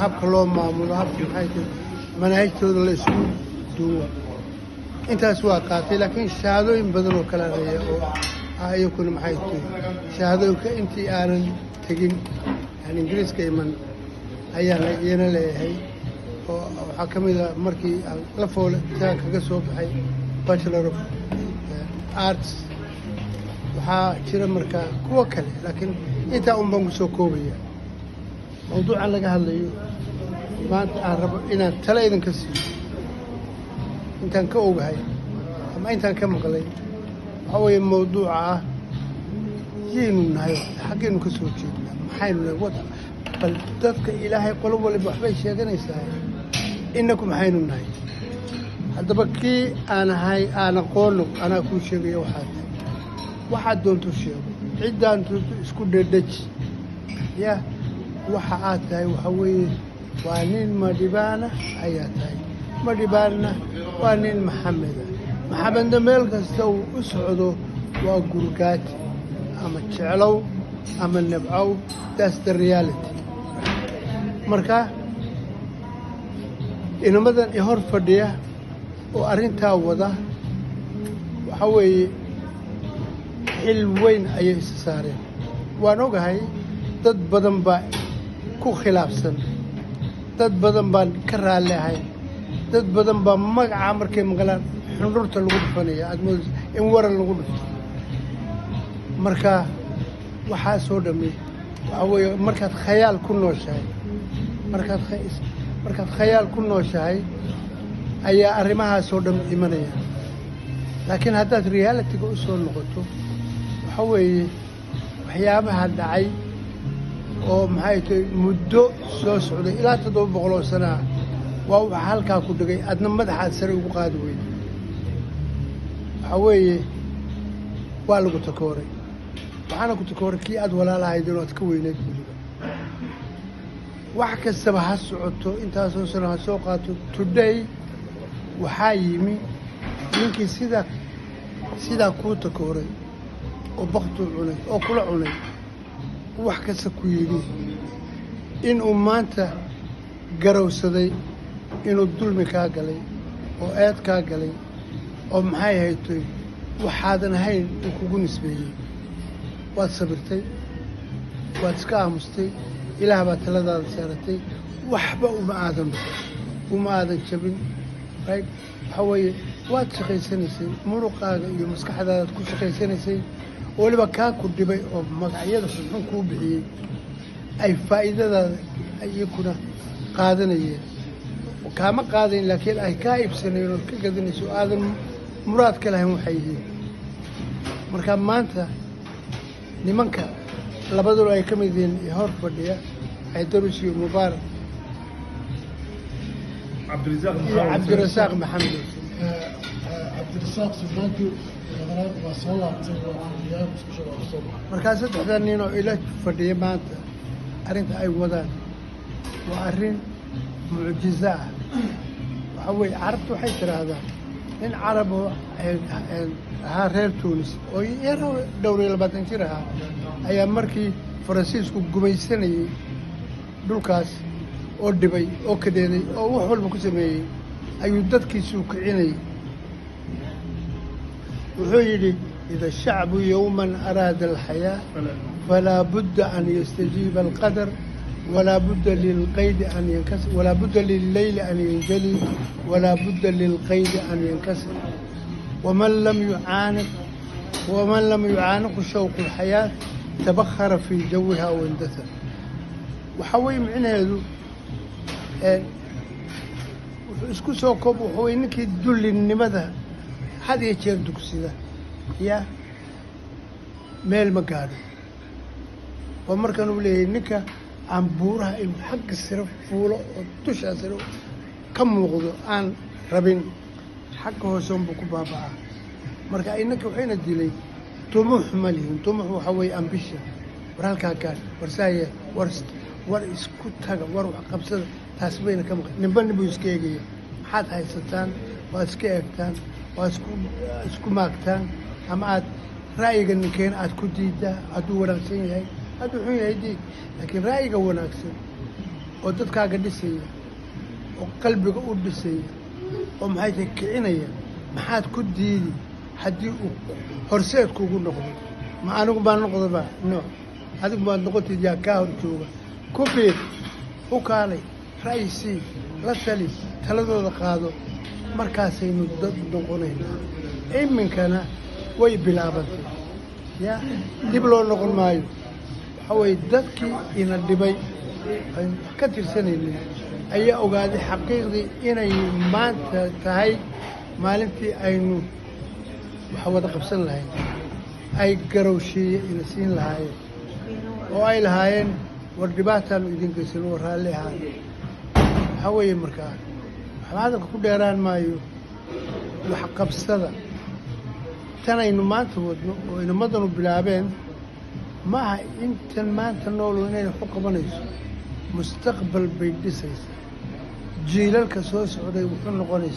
Habka loo maamulo, habka, maxay tahay, manaahijtooda la isugu duwo, intaas waa qaatay. Laakiin shahaadooyin badan oo kala haya oo ah iyakuna, maxay tahay, shahaadooyinka intii aanan tegin aan Ingiriiska iman ayaan iyana leeyahay, oo waxaa ka mid a markii aan la foole imtixaan kaga soo baxay Bachelor of Arts. Waxaa jira markaa kuwo kale, laakiin intaa un baan kusoo koobaya. Mawduucan laga hadlayo maanta aan rabo inaan tala idinka siiyo, intaan ka ogahay ama intaan ka maqlay, waxaa weeye mawduuca ah: yaynu nahay? Xaggaynu ka soo jeednaa? Maxaynu nahay? Wada bal dadka Ilaahay, qolo waliba waxbay sheeganaysaa, innaku maxaynu nahay? Haddaba kii aan ahay aan aqoono, anaa kuu sheegaya. Waxaa tahay, waxaad doonto sheego, ciddaan doonto isku dhedheji ya. Waxa aad tahay waxaa weeye waa nin Madhibaana ayaa tahay. Madhibaanna waa nin Maxameda. Maxamedna meel kasta uu u socdo waa gurgaati, ama jeclow ama nabcow, that's the reality. Marka inamadan i hor fadhiya oo arrintaa wada, waxaa weeye xil weyn ayay isa saareen. Waan ogahay dad badan baa ku khilaafsan, dad badan baan ka raalli ahayn, dad badan baa magaca markay maqlaan xundhurta lagu dhufanaya, aad moodaysa in waran lagu dhufto. Marka waxaasoo dhammi waxaa weeye markaad khayaal ku nooshahay, markaad khayaal ku nooshahay ayaa arrimahaasoo dhan imanaya. Laakiin haddaad reality-ga u soo noqoto, waxaa weeye waxyaabaha dhacay oo, maxay tahay, muddo soo socday ilaa 700 oo sano ah, waa waxa halkaa ku dhigay, adna madaxaad sare ugu qaadi weyday. Waxaa weeye waa lagu takooray, waxaana ku takooray kii aad walaalahayd oo aad ka weynayd weliba. Wax kastaba ha socoto, intaasoo sano ha soo qaato, today waxaa yimi ninkii sidaa kuu takooray oo baktuu cunay oo kula cunay, wax kasta ku yidhi, inuu maanta garowsaday inuu dulmi kaa galay oo eed kaa galay oo, maxay haytoy, waxaadan ahayn uu kugu nisbeeyey. Waad sabirtay, waad iska aamustay, Ilaah baa taladaada saaratay, waxba uma aadan noqon, uma aadan jabin, right? Waxaa weeye waad shaqaysanaysay, muruqaaga iyo maskaxdaadaad ku shaqaysanaysay. Weliba kaa ku dhibay oo magacyada xunxun kuu bixiyey ay faa'iidadaada iyakuna qaadanayeen, kaama qaadayn, laakiin ay kaa iibsanayeen ood ka gadanayso oo aadan muraad ka lahayn waxay yihiin. Marka maanta nimanka labaduna ay ka mid yihiin ee hor fadhiya, Caydarus iyo Mubaarak Cabdirasaaq iyo Cabdirasaaq Maxamed. Cabdirasaaq Suldaanki maqnaa, waa soo laabtay, waa fadhiyaa, musqusha waa kasoo baxay. Markaa saddexda nin oo ila fadhiya maanta arrinta ay wadaan waa arrin mucjizo ah. Waxaa weeye Carabtu waxay tidhaahdaa, nin Carab oo ahaa reer Tunis oo yar, 24 jir ahaa, ayaa markii Faransiisku gumaysanayey dhulkaas oo dhibay oo kadeeday oo wax walba ku sameeyey, ayuu dadkiisuu kicinayay. Wuxuu yidhi: "إذا الشعب يوما أراد الحياة فلا بد أن يستجيب القدر، ولا بد للقيد أن ينكسر، ولا بد لليل أن ينجلي، ولا بد للقيد أن ينكسر، ومن لم يعانق شوق الحياة تبخر في جوها واندثر." Waxaa weeye micnaheedu wuxuu isku soo koob, wuxuu weye ninkii dullinimada had iyo jeer dugsida ya meel ma gaadho. Waa markan uu leeyahay ninka aan buuraha inuu xagga sare fuulo oo dushaa sare ka muuqdo aan rabin, xagga hoose unbuu ku baaba'aa. Marka innanka waxayna dilay tumuux ma lihin. Tumuux waxaa weeye ambition. War halkaa gaadh, war saaya, war isku taga, war wax qabsada, taas bayna ka maqan. Ninba nin buu iska eegaya. Maxaad haysataan? Waad iska eegtaan, waad isku maagtaan, ama aad ra'yiga ninkeena aad ku diiddaa. Hadduu wanaagsan yahay, hadduu xun yahay diid, laakiin ra'yiga wanaagsan. Oo dadkaaga dhisaya, oo qalbiga u dhisaya, oo maxay tahay kicinaya, maxaad ku diidi haddii uu horseed kugu noqdo? Ma anigu baa noqdaba? No, adigu baad noqotid. Yaa kaa hor jooga? Ku biir, u kaalay, ra'yi sii, la tali, taladooda qaado. Markaasaynu dad noqonaynaa. Iminkana way bilaabantay, ya dib loo noqon maayo. Waxaa weeye dadkii ina dhibay aan wax ka tirsanaynin ayaa ogaaday xaqiiqdii inay maanta tahay maalintii aynu wax wada qabsan lahayn, ay garowshiiye ina siin lahaayeen oo ay lahaayeen, "War, dhibaataanu idin geysan, war raalli ahaan." Waxaa weeye markaa, waxba hadalka ku dheeraan maayo. Waxqabsada tanaynu maanta wadno oo inamadanu bilaabeen ma aha intan maanta noolu inay wax u qabanayso. Mustaqbal bay dhisaysaa, jiilalka soo socday wuxuu noqonaysa.